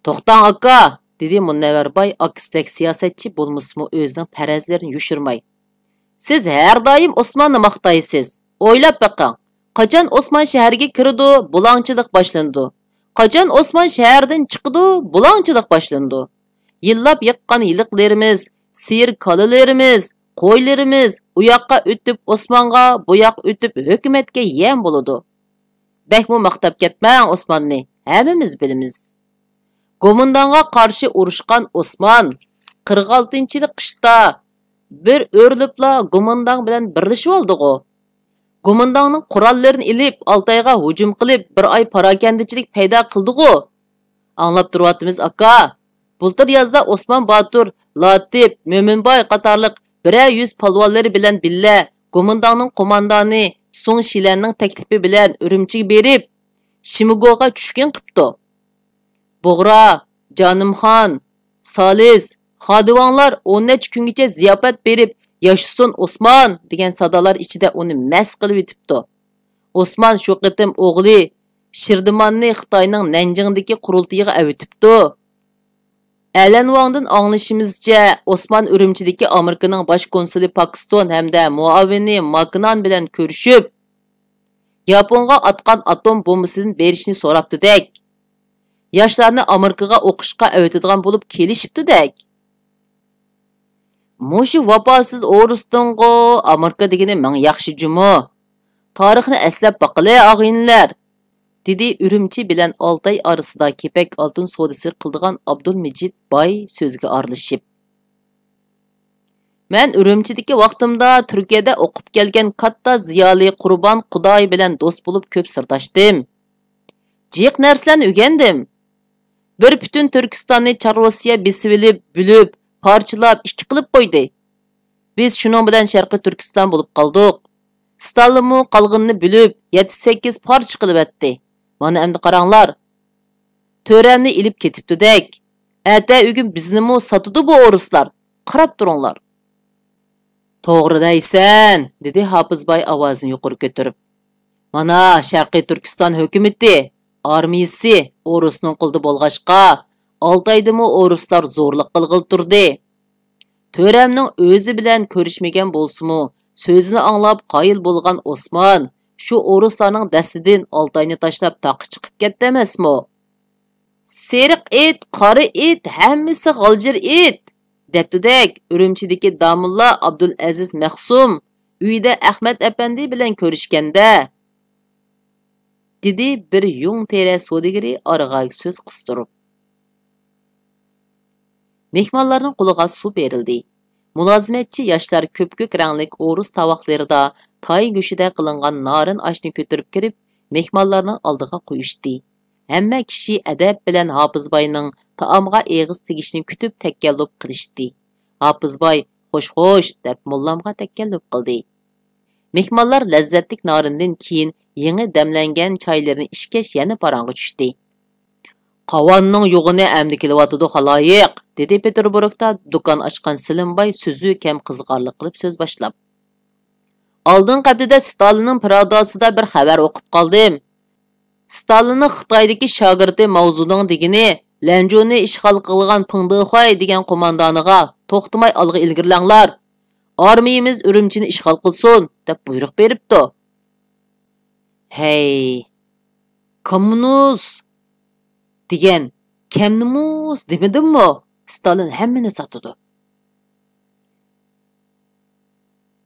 «توختاڭ، ئاكا!» دېدى مۇنەۋۋەر باي ئاكىسىدەك سىياسەتچى بولمىسىمۇ ئۆزىنىڭ پەرەزلىرىنى يوشۇرماي. «سىز ھەر دائىم ئوسماننى ماختايسىز. ئويلاپ بېقىڭ، قاچان ئوسمان شەھەرگە كىرىدۇ، بۇلاڭچىلىق باشلىنىدۇ. قاچان ئوسمان شەھەردىن چىقىدۇ، بۇلاڭچىلىق باشلىنىدۇ. يىللاپ يىغقان يىلىقلىرىمىز، سىيىر كالىلىرىمىز، قويلىرىمىز ئۇ ياققا ئۆتۈپ ئوسمانغا، بۇ ياققا ئۆتۈپ ھۆكۈمەتكە يەم بولىدۇ. بەكمۇ ماختاپ كەتمەڭ ئوسماننى، ھەممىمىز بىلىمىز.» گومىنداڭغا قارشى ئۇرۇشقان ئوسمان قىرىق ئالتىنچى يىلى قىشتا بىر ئۆرۈلۈپلا گومىنداڭ بىلەن بىرلىشىۋالدىغۇ. گومىنداڭنىڭ قوراللىرىنى ئېلىپ، ئالتايغا ھۇجۇم قىلىپ، بىر ئاي پاراكەندىچىلىك پەيدا قىلدىغۇ. ئاڭلاپ تۇرۇۋاتىمىز، ئاكا. بۇلتۇر يازدا ئوسمان باتۇر، لاتىپ، مۆمىنباي قاتارلىق بىرەر يۈز پالۋانلىرى بىلەن بىللە گومىنداڭنىڭ قوماندانى سۇڭ شىلەننىڭ تەكلىپى بىلەن ئۈرۈمچىگە بېرىپ، شىمىگوغا چۈشكۈن قىپتۇ. بۇغرا، جانىمخان، سالىس، خادىۋاڭلار ئون نەچچە كۈنگىچە زىياپەت بېرىپ، «ياشىسۇن ئوسمان» دېگەن سادالار ئىچىدە ئۇنى مەست قىلىۋېتىپتۇ. ئوسمان شۇ قېتىم ئوغلى شىردىماننى خىتاينىڭ نەنجىڭدىكى قۇرۇلتىيىغا ئەۋېتىپتۇ. ئەلەنۋاڭدىن ئاڭلىشىمىزچە، ئوسمان ئۈرۈمچىدىكى ئامېرىكىنىڭ باش كونسۇلى پاكستون ھەمدە مۇئاۋىنى ماكنان بىلەن كۆرۈشۈپ، ياپونغا ئاتقان ئاتوم بومبىسىدىن بېرىشنى سوراپتىدەك. ياشلارنى ئامېرىكىغا ئوقۇشقا ئەۋېتىدىغان بولۇپ كېلىشىپتۇدەك. مۇشۇ ۋاپاسىز ئورۇستىنغۇ ئامېرىكا دېگىنى مىڭ ياخشى جۇمۇ. تارىخنى ئەسلەپ باقىلى، ئاغىنىلەر، دېدى ئۈرۈمچى بىلەن ئالتاي ئارىسىدا كېپەك ئالتۇن سودىسى قىلىدىغان ئابدۇلمىجىت باي سۆزگە ئارىلىشىپ. مەن ئۈرۈمچىدىكى ۋاقتىمدا تۈركىيەدە ئوقۇپ كەلگەن كاتتا زىيالىي قۇربان قۇداي بىلەن دوست بولۇپ كۆپ سىرداشتىم. جىق نەرسىلەرنى ئۆگەندىم. بىر پۈتۈن تۈركىستاننى چار روسىيە بېسىۋېلىپ، بۆلۈپ، پارچىلاپ، ئىككى قىلىپ قويدى. بىز شۇنىڭ بىلەن شەرقىي تۈركىستان بولۇپ قالدۇق. ستالىنمۇ قالغىنىنى بىلىپ، يەتتە سەككىز پارچە قىلىۋەتتى. مانا ئەمدى قاراڭلار، تۆرەمنى ئېلىپ كېتىپتۇ-دەك. ئەتە ئۆگۈن بىزنىمۇ ساتىدۇ بۇ ئورۇسلار. قاراپ تۇرۇڭلار. توغرا دەيسەن، دېدى ھاپىزباي ئاۋازىنى يۇقىرى كۆتۈرۈپ. مانا، شەرقىي تۈركىستان ھۆكۈمىتى، ئارمىيىسى ئورۇسنىڭ قولىدا بولغاچقا، ئالتايدىمۇ ئورۇسلار زورلۇق قىلغىلى تۇردى. تۆرەمنىڭ ئۆزى بىلەن كۆرۈشمىگەن بولسىمۇ، سۆزىنى ئاڭلاپ قايىل بولغان ئوسمان شۇ ئورۇسلارنىڭ دەستىدىن ئالتاينى تاشلاپ تاغقا چىقىپ كەتتى ئەمەسمۇ؟ سېرىق ئىت، قارا ئىت، ھەممىسى غالجىر ئىت! دەپتۇ-دەك، ئۈرۈمچىدىكى داموللا ئابدۇلئەزىز مەخسۇم ئۆيىدە ئەخمەت ئەپەندى بىلەن كۆرۈشكەندە، دېدى بىر يۇڭ تېرە سودىگىرى ئارىغا سۆز قىستۇرۇپ. مېھمانلارنىڭ قولىغا سۇ بېرىلدى. مۇلازىمەتچى ياشلار كۆپكۆك رەڭلىك ئورۇس تاۋاقلىرىدا تاي گۆشىدە قىلىنغان نارىن ئاشنى كۆتۈرۈپ كىرىپ، مېھمانلارنىڭ ئالدىغا قويۇشتى. ھەممە كىشى ئەدەپ بىلەن ھاپىزباينىڭ تائامغا ئېغىز تېگىشىنى كۈتۈپ تەكەللۇپ قىلىشتى. ھاپىزباي «خوش، خوش» دەپ موللامغا تەكەللۇپ قىلدى. مېھمانلار لەززەتلىك نارىندىن كېيىن يېڭى دەملەنگەن چايلىرىنى ئىچكەچ يەنە پاراڭغا چۈشتى. «قاۋاننىڭ يوغىنى ئەمدى كېلىۋاتىدۇ، خالايىق»، دېدى پېتېربۇرگدا دۇكان ئاچقان سېلىمباي سۆزى كەم قىزىقارلىق قىلىپ سۆز باشلاپ. «ئالدىنقى ھەپتىدە ستالىننىڭ پىراداسىدا بىر خەۋەر ئوقۇپ قالدىم. ستالىننىڭ خىتايدىكى شاگىرتى ماۋزۇدۇڭ دېگىنى لەنجۇنى ئىشغال قىلغان پېڭدېخۇەي دېگەن قوماندانىغا توختىماي ئالغا ئىلگىرىلەڭلار، ئارمىيىمىز ئۈرۈمچىنى ئىشغال قىلسۇن، دەپ بۇيرۇق بېرىپتۇ.» ھەي، كوممۇنىست دېگەن كەمنىمۇس دېمىدىممۇ؟ ستالىن ھەممىنى ساتىدۇ.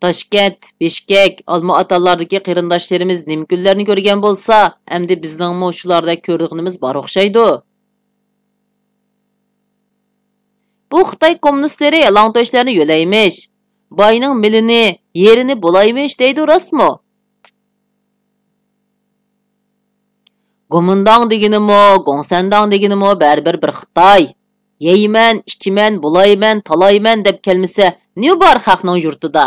تاشكەنت، بىشكەك، ئالما ئاتالاردىكى قېرىنداشلىرىمىز نېمە كۈنلەرنى كۆرگەن بولسا، ئەمدى بىزنىڭمۇ شۇلاردەك كۆرىدىغىنىمىز بار ئوخشايدۇ. بۇ خىتاي كوممۇنىستلىرى يالاڭتۆشلەرنى يۆلەيمىش، باينىڭ مېلىنى، يېرىنى بولايمىش دەيدۇ، راستمۇ؟ گومىنداڭ دېگىنىمۇ، گوڭسەنداڭ دېگىنىمۇ بەرىبىر بىر خىتاي. يەيمەن، ئىچىمەن، بولايمەن، تالايمەن دەپ كەلمىسە، نېمە بار خەقنىڭ يۇرتىدا؟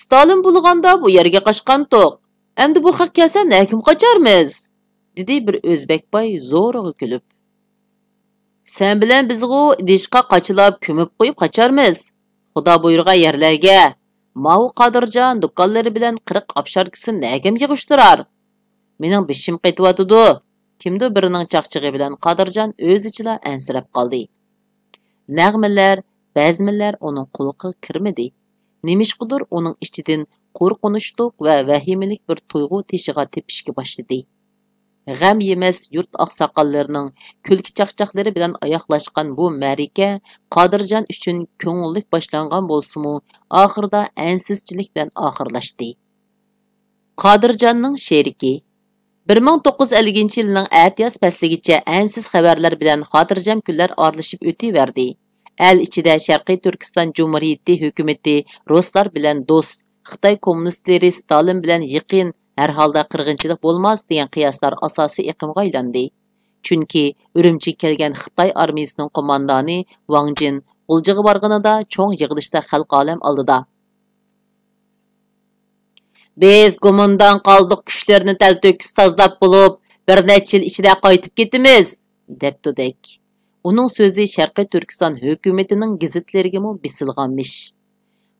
ستالىن بولغاندا بۇ يەرگە قاچقانتۇق. ئەمدى بۇ خەق كەلسە نەگىمۇ قاچارمىز؟ دېدى بىر ئۆزبەك باي زورىغا كۈلۈپ. سەن بىلەن بىزغۇ ئىدىشقا قاچىلاپ كۆمۈپ قويۇپ قاچارمىز. خۇدا بۇيرۇغان يەرلەرگە. ماۋۇ قادىرجان دۇكانلىرى بىلەن قىرىق ئاپشاركىسىنى نەگىمۇ يىغىشتۇرار؟ مېنىڭ بېشىم قېتىۋاتىدۇ. كىمدۇ بىرىنىڭ چاقچىقى بىلەن قادىرجان ئۆزىچىلا ئەنسىرەپ قالدى. نەغمىلەر، بەزمىلەر ئۇنىڭ قۇلىقىغا كىرمىدى. نېمىشقىدۇر ئۇنىڭ ئىچىدىن قورقۇنچلۇق ۋە ۋەھىمىلىك بىر تۇيغۇ تېشىغا تېپىشكە باشلىدى. غەم يېمەس يۇرت ئاقساقاللىرىنىڭ كۈلكە-چاقچاقلىرى بىلەن ئاياغلاشقان بۇ مەرىكە قادىرجان ئۈچۈن كۆڭۈللۈك باشلانغان بولسىمۇ، ئاخىرىدا ئەنسىزچىلىك بىلەن ئاخىرلاشتى. قادىرجاننىڭ شېرىكى. بىر مىڭ توققۇز يۈز ئەللىكىنچى يىلنىڭ ئەتىياز پەسلىگىچە ئەنسىز خەۋەرلەر بىلەن خاتىرجەم كۈنلەر ئارىلىشىپ ئۆتۈۋەردى. ئەل ئىچىدە شەرقىي تۈركىستان جۇمھۇرىيىتى ھۆكۈمىتى رۇسلار بىلەن دوست، خىتاي كوممۇنىستلىرى ستالىن بىلەن يېقىن، ھەر ھالدا قىرغىنچىلىق بولماس دېگەن قىياسلار ئاساسىي ئېقىمغا ئايلاندى. چۈنكى ئۈرۈمچىگە كەلگەن خىتاي ئارمىيىسىنىڭ قوماندانى ۋاڭ جىن غۇلجىغا بارغىنىدا چوڭ يىغىلىشتا خەلقى ئالەم ئالدىدا، «بىز گومىنداڭ قالدۇق كۈچلىرىنى تەلتۆكۈس تازىلاپ بولۇپ، بىر نەچچە يىل ئىچىدە قايتىپ كېتىمىز» دەپتۇدەك. ئۇنىڭ سۆزى شەرقىي تۈركىستان ھۆكۈمىتىنىڭ گېزىتلىرىگىمۇ بېسىلغانمىش.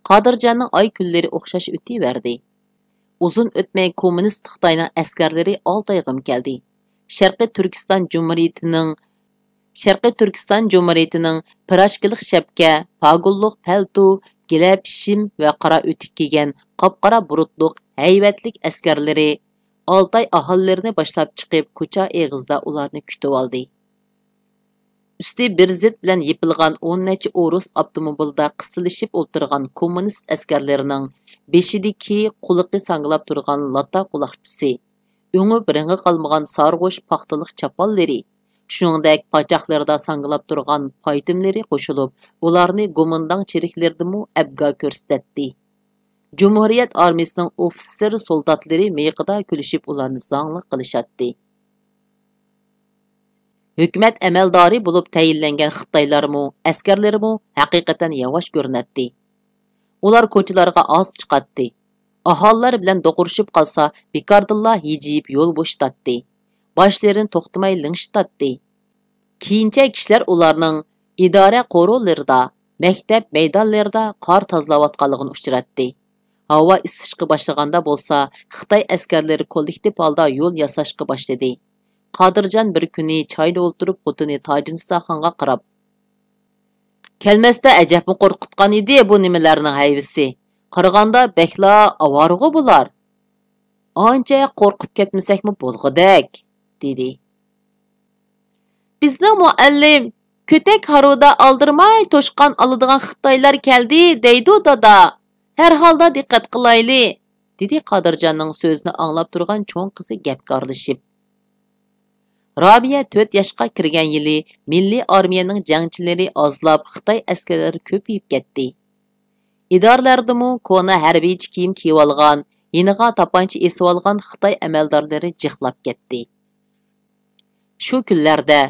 قادىرجاننىڭ ئاي كۈنلىرى ئوخشاش ئۆتۈۋەردى. ئۇزۇن ئۆتمەي كوممۇنىست خىتاينىڭ ئەسكەرلىرى ئالتايغىمۇ كەلدى. شەرقىي تۈركىستان جۇمھۇرىيىتىنىڭ، شەرقىي تۈركىستان جۇمھۇرىيىتىنىڭ پىراچكىلىق شەپكە، پاگونلۇق پەلتو، گىلە پىشىم ۋە قارا ئۆتۈك كىيگەن قاپقارا بۇرۇتلۇق ھەيۋەتلىك ئەسكەرلىرى ئالتاي ئاھالىلىرىنى باشلاپ چىقىپ، كوچا ئېغىزىدا ئۇلارنى كۈتۈۋالدى. ئۈستى بىر زىت بىلەن يېپىلغان ئون نەچچە ئورۇس ئاپتوموبىلدا قىستىلىشىپ ئولتۇرغان كوممۇنىست ئەسكەرلىرىنىڭ بېشىدىكى، قۇلىقى ساڭگىلاپ تۇرغان لاتا قۇلاقچىسى، ئۆڭۈپ رەڭگى قالمىغان سارغۇچ پاختىلىق چاپانلىرى، شۇنىڭدەك پاچاقلىرىدا ساڭگىلاپ تۇرغان پايتىملىرى قوشۇلۇپ، ئۇلارنى گومىنداڭ چېرىكلىرىدىمۇ ئەبگا كۆرسىتەتتى. جۇمھۇرىيەت ئارمىيىسىنىڭ ئوفىتسېر سولداتلىرى مىيىقىدا كۈلۈشۈپ ئۇلارنى زاڭلىق قىلىشاتتى. ھۆكۈمەت ئەمەلدارى بولۇپ تەيىنلەنگەن خىتايلارمۇ، ئەسكەرلىرىمۇ ھەقىقەتەن ياۋاش كۆرۈنەتتى. ئۇلار كوچىلارغا ئاز چىقاتتى. ئاھالىلەر بىلەن دوقۇرۇشۇپ قالسا، بىكاردىنلا ھىجىيىپ يول بوشىتاتتى. باشلىرىنى توختىماي لىڭشىتاتتى. كېيىنچە كىشىلەر ئۇلارنىڭ ئىدارە قورۇلىرىدا، مەكتەپ مەيدانلىرىدا قار تازىلاۋاتقانلىقىنى ئۇچراتتى. ھاۋا ئىسسىشقا باشلىغاندا بولسا، خىتاي ئەسكەرلىرى كوللېكتىپ ھالدا يول ياساشقا باشلىدى. قادىرجان بىر كۈنى چايدا ئولتۇرۇپ خوتۇنى تاجىنساخانغا قاراپ، كەلمەستە ئەجەبمۇ قورقۇتقان ئىدى بۇ نېمىلەرنىڭ ھەيۋىسى. قارىغاندا بەكلا ئاۋارىغۇ بۇلار. ئانچە قورقۇپ كەتمىسەكمۇ بولغۇدەك، دېدى. بىزنىڭ مۇئەللىم، كۆتەك ھارۋىدا ئالدىرىماي توشقان ئالىدىغان خىتايلار كەلدى دەيدۇ دادا. ھەر ھالدا دىققەت قىلايلى، دېدى قادىرجاننىڭ سۆزىنى ئاڭلاپ تۇرغان چوڭ قىزى گەپكە ئارىلىشىپ. رابىيە تۆت ياشقا كىرگەن يىلى مىللىي ئارمىيەنىڭ جەڭچىلىرى ئازلاپ، خىتاي ئەسكەرلىرى كۆپىيىپ كەتتى. ئىدارىلەردىمۇ كونا ھەربىيچە كىيىم كىيىۋالغان، يېنىغا تاپانچا ئېسىۋالغان خىتاي ئەمەلدارلىرى جىقلاپ كەتتى. شۇ كۈنلەردە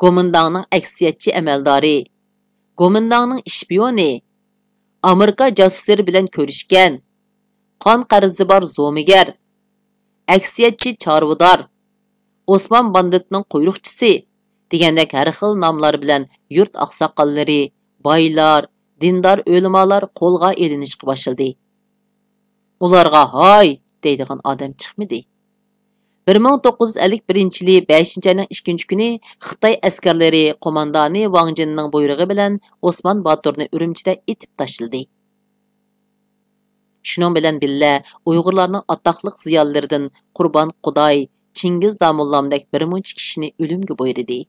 گومىنداڭنىڭ ئەكسىيەتچى ئەمەلدارى، گومىنداڭنىڭ ئىشپىيونى، ئامېرىكا جاسۇسلىرى بىلەن كۆرۈشكەن، قان قەرزى بار زومىگەر، ئەكسىيەتچى چارۋىدار، ئوسمان باندىتنىڭ قۇيرۇقچىسى دېگەندەك ھەر خىل ناملار بىلەن يۇرت ئاقساقاللىرى، بايلار، دىندار ئۆلىمالار قولغا ئېلىنىشقا باشلىدى. ئۇلارغا ھاي دەيدىغان ئادەم چىقمىدى. بىر مىڭ توققۇز يۈز ئەللىك بىرىنچى يىلى بەشىنچى ئاينىڭ ئىككىنچى كۈنى خىتاي ئەسكەرلىرى قوماندانى ۋاڭ جىننىڭ بۇيرۇقى بىلەن ئوسمان باتۇرنى ئۈرۈمچىدە ئېتىپ تاشلىدى. شۇنىڭ بىلەن بىللە، ئۇيغۇرلارنىڭ ئاتاقلىق زىيالىيلىرىدىن قۇربان قۇداي، چىڭگىز داموللامدەك بىر مۇنچە كىشىنى ئۆلۈمگە بۇيرۇدى.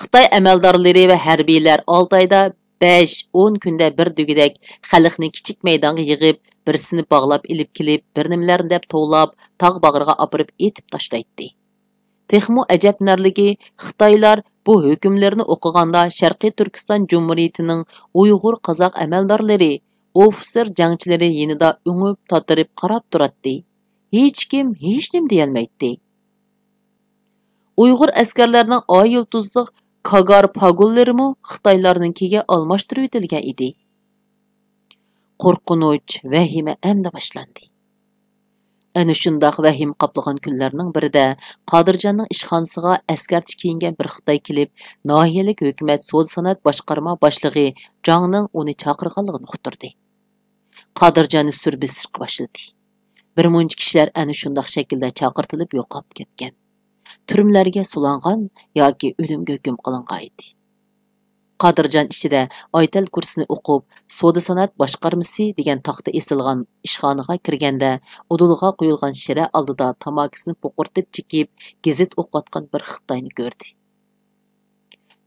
خىتاي ئەمەلدارلىرى ۋە ھەربىيلەر ئالتە ئايدا بەش، ئون كۈندە بىر دېگۈدەك خەلقنى كىچىك مەيدانغا يىغىپ، بىرسىنى باغلاپ ئېلىپ كېلىپ، بىر نېمىلەرنى دەپ توۋلاپ، تاغ باغرىغا ئاپىرىپ ئېتىپ تاشلايتتى. تېخىمۇ ئەجەبلىنەرلىكى، خىتايلار بۇ ھۆكۈملىرىنى ئوقۇغاندا شەرقىي تۈركىستان جۇمھۇرىيىتىنىڭ ئۇيغۇر، قازاق ئەمەلدارلىرى، ئوفىتسېر جەڭچىلىرى يېنىدا ئۆڭۈپ تاتىرىپ قاراپ تۇراتتى. ھېچكىم ھېچنېمە دېيەلمەيتتى. ئۇيغۇر ئەسكەرلەرنىڭ ئاي يۇلتۇزلۇق كاگار پاگونلىرىمۇ خىتايلارنىڭكىگە ئالماشتۇرۇۋېتىلگەن ئىدى. قورقۇنچ، ۋەھىمە ئەمدى باشلاندى. ئەنە شۇنداق ۋەھىمە قاپلىغان كۈنلەرنىڭ بىرىدە قادىرجاننىڭ ئىشخانىسىغا ئەسكەرچە كىيىنگەن بىر خىتاي كېلىپ، ناھىيەلىك ھۆكۈمەت سودا سانائەت باشقارما باشلىقى جاڭنىڭ ئۇنى چاقىرغانلىقىنى ئۇقتۇردى. قادىرجاننى سۈر بېسىشقا باشلىدى. بىر مۇنچە كىشىلەر ئەنە شۇنداق شەكىلدە چاقىرتىلىپ يوقاپ كەتكەن. تۈرمىلەرگە سولانغان ياكى ئۆلۈمگە ھۆكۈم قىلىنغانىدى. قادىرجان ئىچىدە ئايتەل كۇرسىنى ئوقۇپ، سودا سانائەت باشقارمىسى دېگەن تاختا ئېسىلغان ئىشخانىغا كىرگەندە، ئۇدۇلغا قويۇلغان شىرە ئالدىدا تاماكىسىنى پوقۇرتۇپ چېكىپ، گېزىت ئوقۇۋاتقان بىر خىتاينى كۆردى.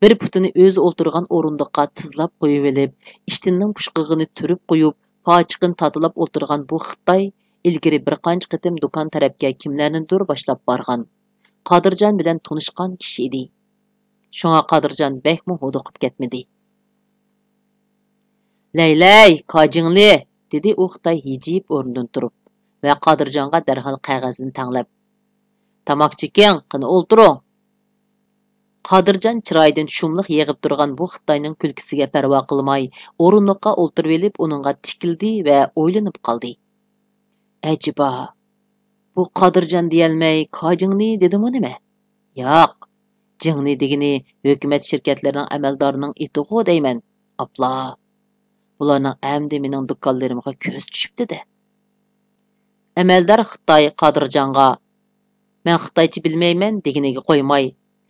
بىر پۇتىنى ئۆزى ئولتۇرغان ئورۇندۇققا تىزلاپ قويۇۋېلىپ، ئىشتىنىنىڭ پۇشقىغىنى تۈرۈپ قويۇپ، پاچىقىنى تاتىلاپ ئولتۇرغان بۇ خىتاي ئىلگىرى بىر قانچە قېتىم دۇكان تەرەپكە كىملەرنىدۇر باشلاپ بارغان، قادىرجان بىلەن تونۇشقان كىشى ئىدى. شۇڭا قادىرجان بەكمۇ ھودۇقۇپ كەتمىدى. لەيلەي، كاجىڭلى، دېدى ئۇ خىتاي ھىجىيىپ ئورنىدىن تۇرۇپ ۋە قادىرجانغا دەرھال قەغەزنى تەڭلەپ، تاماكا چېكىڭ، قېنى ئولتۇرۇڭ. قادىرجان چىرايىدىن شۇملۇق يېغىپ تۇرغان بۇ خىتاينىڭ كۈلكىسىگە پەرۋا قىلماي، ئورۇندۇققا ئولتۇرۇۋېلىپ ئۇنىڭغا تىكىلدى ۋە ئويلىنىپ قالدى. ئەجەبا، بۇ قادىرجان دېيەلمەي كاجىڭلى دېدىمۇ نېمە؟ ياق، جىڭلى دېگىنى ھۆكۈمەت شىركەتلىرىنىڭ ئەمەلدارىنىڭ ئېتىغۇ دەيمەن. ئاپلا، بۇلارنىڭ ئەمدى مېنىڭ دۇكانلىرىمغا كۆزى چۈشۈپتۇ-دە. ئەمەلدار خىتاي قادىرجانغا، مەن خىتايچە بىلمەيمەن دېگىنىگە قويماي،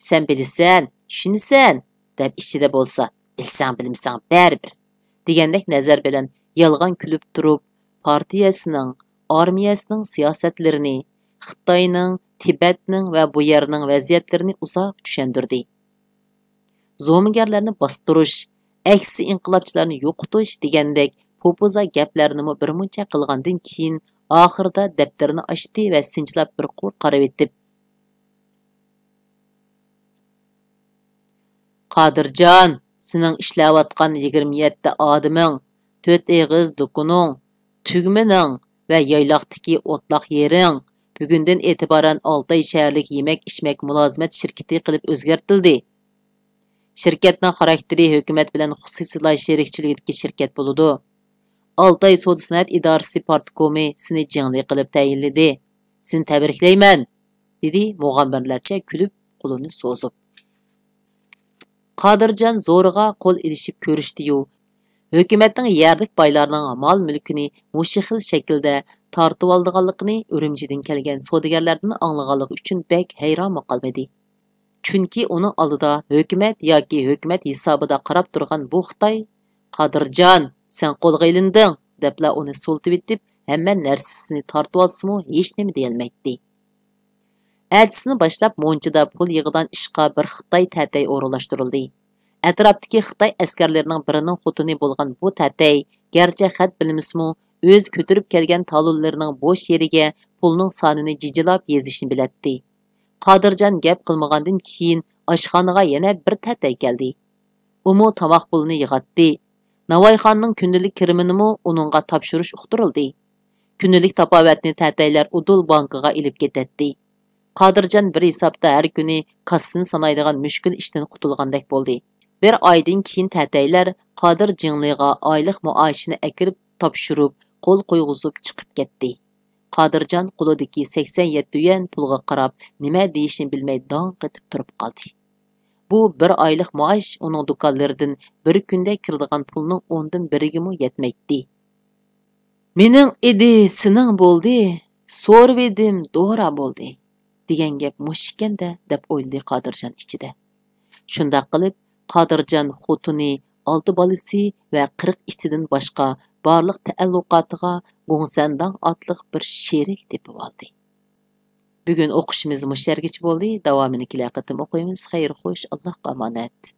سەن بىلىسەن، چۈشىنىسەن، دەپ ئىچىدە بولسا، بىلسەڭ بىلمىسەڭ بەرىبىر، دېگەندەك نەزەر بىلەن يالغان كۈلۈپ تۇرۇپ، پارتىيەسىنىڭ، ئارمىيەسىنىڭ سىياسەتلىرىنى، خىتاينىڭ، تىبەتنىڭ ۋە بۇ يەرنىڭ ۋەزىيەتلىرىنى ئۇزاق چۈشەندۈردى. زومىگەرلەرنى باستۇرۇش، ئەكسى ئىنقىلابچىلارنى يوقىتىش دېگەندەك پوپوزا گەپلەرنىمۇ بىرمۇنچە قىلغاندىن كېيىن، ئاخىرىدا دەپتىرىنى ئاچتى ۋە سىنچىلاپ بىر قۇر قارىۋېتىپ، قادىرجان، سېنىڭ ئىشلەۋاتقان يىگىرمە يەتتە ئادىمىڭ، تۆت ئېغىز دۇكىنىڭ، تۈگمىنىڭ ۋە يايلاقتىكى ئوتلاق يېرىڭ بۈگۈندىن ئېتىبارەن ئالتاي شەھەرلىك يېمەك-ئىچمەك مۇلازىمەت شىركىتى قىلىپ ئۆزگەرتىلدى. شىركەتنىڭ خاراكتېرى ھۆكۈمەت بىلەن خۇسۇسىيلار شېرىكچىلىكىدىكى شىركەت بولىدۇ. ئالتاي سودا سانائەت ئىدارىسى پارتكومى سېنى جىڭلى قىلىپ تەيىنلىدى. سېنى تەبرىكلەيمەن، دېدى مۇغەممەرلەرچە كۈلۈپ، قولىنى سوزۇپ. قادىرجان زورىغا قول ئېلىشىپ كۆرۈشتى-يۇ، ھۆكۈمەتنىڭ يەرلىك بايلارنىڭ مال-مۈلكىنى مۇشۇ خىل شەكىلدە تارتىۋالىدىغانلىقىنى ئۈرۈمچىدىن كەلگەن سودىگەرلەردىن ئاڭلىغانلىقى ئۈچۈن بەك ھەيرانمۇ قالمىدى. چۈنكى ئۇنىڭ ئالدىدا ھۆكۈمەت ياكى ھۆكۈمەت ھېسابىدا قاراپ تۇرغان بۇ خىتاي، «قادىرجان، سەن قولغا ئېلىندىڭ!» دەپلا ئۇنى سولىتىۋېتىپ، ھەممە نەرسىسىنى تارتىۋالسىمۇ ھېچنېمە دېيەلمەيتتى. ئەتىسىنى باشلاپ مونچىدا پۇل يىغىدان ئىشقا بىر خىتاي تەتەي ئورۇنلاشتۇرۇلدى. ئەتراپتىكى خىتاي ئەسكەرلىرىنىڭ بىرىنىڭ خوتۇنى بولغان بۇ تەتەي، گەرچە خەت بىلمىسىمۇ، ئۆزى كۆتۈرۈپ كەلگەن تالونلىرىنىڭ بوش يېرىگە پۇلنىڭ سانىنى جىجىلاپ يېزىشنى بىلەتتى. قادىرجان گەپ قىلمىغاندىن كېيىن، ئاشخانىغا يەنە بىر تەتەي كەلدى. ئۇمۇ تاماق پۇلىنى يىغاتتى. ناۋايخاننىڭ كۈندىلىك كىرىمىنىمۇ ئۇنىڭغا تاپشۇرۇش ئۇقتۇرۇلدى. كۈندىلىك تاپاۋەتنى تەتەيلەر ئۇدۇل بانكىغا ئېلىپ كېتەتتى. قادىرجان بىر ھېسابتا ھەر كۈنى كاسسىنى سانايدىغان مۈشكۈل ئىشتىن قۇتۇلغاندەك بولدى. بىر ئايدىن كېيىن تەتەيلەر قادىر جىڭلىغا ئايلىق مائاشىنى ئەكىرىپ تاپشۇرۇپ، قول قويغۇزۇپ چىقىپ كەتتى. قادىرجان قولىدىكى سەكسەن يەتتە يۈەن پۇلغا قاراپ، نېمە دېيىشنى بىلمەي داڭ قېتىپ تۇرۇپ قالدى. بۇ بىر ئايلىق مائاش ئۇنىڭ دۇكانلىرىدىن بىر كۈندە كىرىدىغان پۇلنىڭ ئوندىن بىرىگىمۇ يەتمەيتتى. «مېنىڭ ئىدى، سېنىڭ بولدى، سورىۋىدىم، دورا بولدى» دېگەن گەپ مۇشۇ ئىكەن-دە، دەپ ئويلىدى قادىرجان ئىچىدە. شۇنداق قىلىپ، قادىرجان خوتۇنى، ئالتە بالىسى ۋە قىرىق ئىتىدىن باشقا بارلىق تەئەللۇقاتىغا گۇڭسەنداڭ ئاتلىق بىر شېرىك تېپىۋالدى. بۈگۈن ئوقۇشىمىز مۇشۇ يەرگىچە بولدى. داۋامىنى كېلەر قېتىم ئوقۇيمىز. خەير خوش، ئاللاھقا ئامانەت.